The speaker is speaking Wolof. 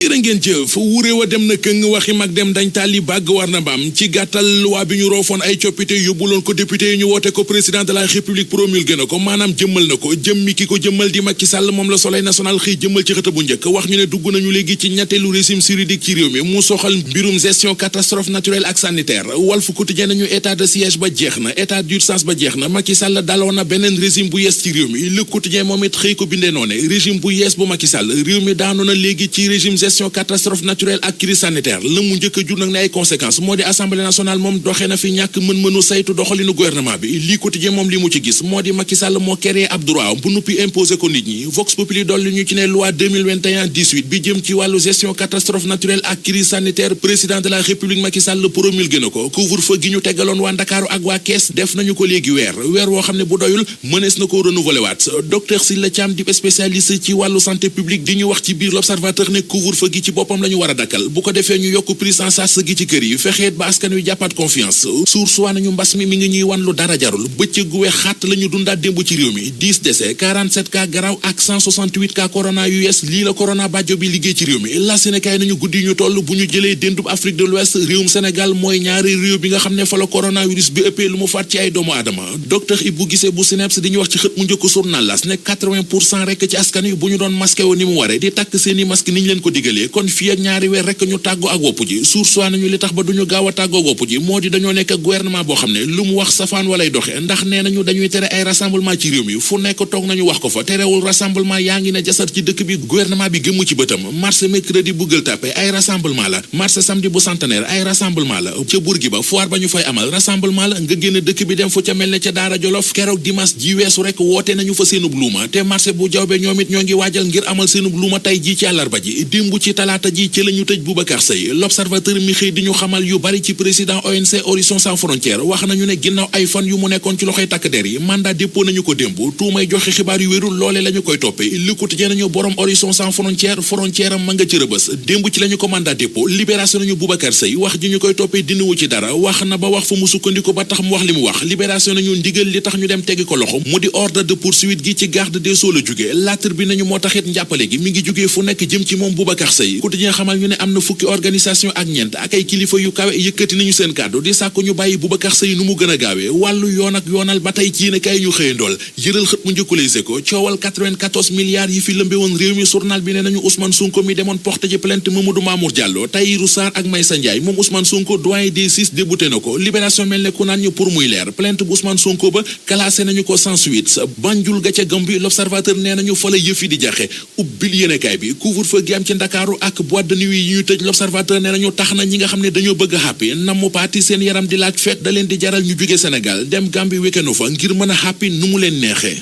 jërë ngeen jëf wuure wa dem na këng waxi mag dem dañ tàlli bàgg war na mbaam ci gàttal loi bi ñu roofoon ay coppite yóbbuloon ko député yi ñu woote ko président de la république promulgué na ko maanaam jëmmal na ko jëmmi ki ko jëmmal di Macky Sall moom la Soleil national xëy jëmmal ci xët bu njëkk wax ñu ne dugg nañu léegi ci ñetteelu régime juridique ci réew mi mu soxal mbirum gestion catastrophe naturelle ak sanitaire Walf Quotidien nañu état de siège ba jeex na état d'urgence ba jeex na Macky Sall daloon na beneen régime bu yees ci réew mi Le Quotidien moom it xëy ko bindee noone régime bu yees bu Macky Sall réew mi daanu na léegi ci régime gestion catastrophe naturelle ak crise sanitaire la mu njëkk a jur nag ne ay conséquences moo di assemblée nationale moom doxee na fi ñàkk mën-mënu saytu doxalinu gouvernement bi lii Quotidien moom li mu ci gis moo di Macky Sall moo créé ab droit bu nuppi imposé ko nit ñi Vox Populi dolli ñu ci ne loi 2021-18 bi jëm ci wàllu gestion catastrophe naturelle ak crise sanitaire président de la république Macky Sall promulgué na ko couvre-feu gi ñu teggaloon waa Ndakaaru ak waa Kees def nañu ko léegi weer woo xam ne bu doyul mënees na ko renouveler waat docteur Sylla Thiam di spécialiste ci wàllu santé publique di ñu wax ci biir l'Observateur ne couvre-feu gi ci boppam lañu war a dakkal bu ko defee ñu yokk prise en charge gi ci kër yi fexeet ba askan wi jàppaat confiance source waa nañu mbas mi ngi ñuy wan lu dara jarul bëccëg gu weex xàtt la ñu dundaat démb ci réew mi 10 décès 47 cas garaaw ak 168 cas corona US lii la corona bàjjo bi liggéey ci réew mi la Sénégal nañu guddi ñu toll bu ñu jëlee déndub Afrique de l'Ouest réewum Sénégal mooy ñaari réew bi nga xam ne fa la coronavirus bi ëppee lu mu faat ci ay doomu aadama docteur Ibou Guissé bu SNEIPS di ñu wax ci xët mu njëkk journal L'As ne 80% rek ci askan wi bu ñu doon masqué wo ni mu waree di takk seeni masque ni ñu leen ko digalee kon fii ak ñaari weer rek ñu tàggoo ak wopp ji source nañu li tax ba duñu gaaw a tàggoo ak wopp ji moo di dañoo nekk gouvernement boo xam ne lu mu wax safaan walay doxe ndax nee nañu dañuy tere ay rassemblement ci réew mi fu nekk toog nañu wax ko fa terewul rassemblement yaa ngi ne jasar ci dëkk bi gouvernement bi gëmmu ci bëtam marché mercredi bu Gueule Tapée ay rassemblement la marché samedi bu Centenaire ay rassemblement la ca Bourguiba foire ba ñu fay amal rassemblement la nga génn dëkk bi dem fu ca mel ne ca Daara Jolof keroog dimanche ji weesu rek woote nañu fa seenub luuma te marché bu Jawbe ñoom it ñoo ngi waajal ngir amal seenub luuma tey ji ci àllarba ji démb ci talaata ji ci lañu tëj Boubacar Seye l'Observateur mi xëy di ñu xamal yu bari ci président ONG Horizon Sans Frontières wax nañu ne ginnaaw ay fan yu mu nekkoon ci loxoy takk der yi mandat dépôt nañu ko démb tuumay joxe xibaar yu wérul loole la ñu koy toppee Le Quotidien nañu borom Horizon Sans Frontières frontière am ma nga ci rëbës démb ci la ñu ko mandat dépôt libération nañu Boubacar Seye wax ji ñu koy toppee dindiwu ci dara wax na ba wax fa mu sukkandiku ba tax mu wax li mu wax libération nañu ndigal li tax ñu dem teggi ko loxo mu di ordre de poursuite gi ci garde des sceaux la jóge lettre bi nañu moo taxit njàppale gi mi ngi jógee fu nekk jëm ci moom Boubacar Seye Quotidien xamal ñu ne am na fukki organisation ak ñeent ak ay kilifa yu kawe yëkkati nañu seen kàddu di sàkku ñu bàyyi Boubacar Seye nu mu gën a gaawee wàllu yoon ak yoonal ba tey ci yéen kay ñu xëyandool yëral xët mu njëkku Les Échos coowal 94 milliards yi fi lëmbe woon réew mi journal bi ne nañu Ousmane Sonko mi demoon porté ji plainte Mamadou Mamour Diallo Tahirou Sarr ak Maysa Ndiaye moom Ousmane Sonko doyen des 6 débouté na ko libération mel ne ku naan ñu pour muy leer plainte bu Ousmane Sonko ba classé nañu ko sans suite Banjul ga ca Gambie l'Observateur nee nañu fa la yëf yi di jaxe ubbil yéenekaay bi couvre-feu gi am ci Ndakaaru ak boîte de nuit yi ñu tëj l'Observateur nee nañu tax na ñi nga xam ne dañoo bëgg a happy namu paati seen yaram di laaj fête da leen di jaral ñu jóge Sénégal dem Gambie weekend fa ngir mën a happy nu mu leen neexee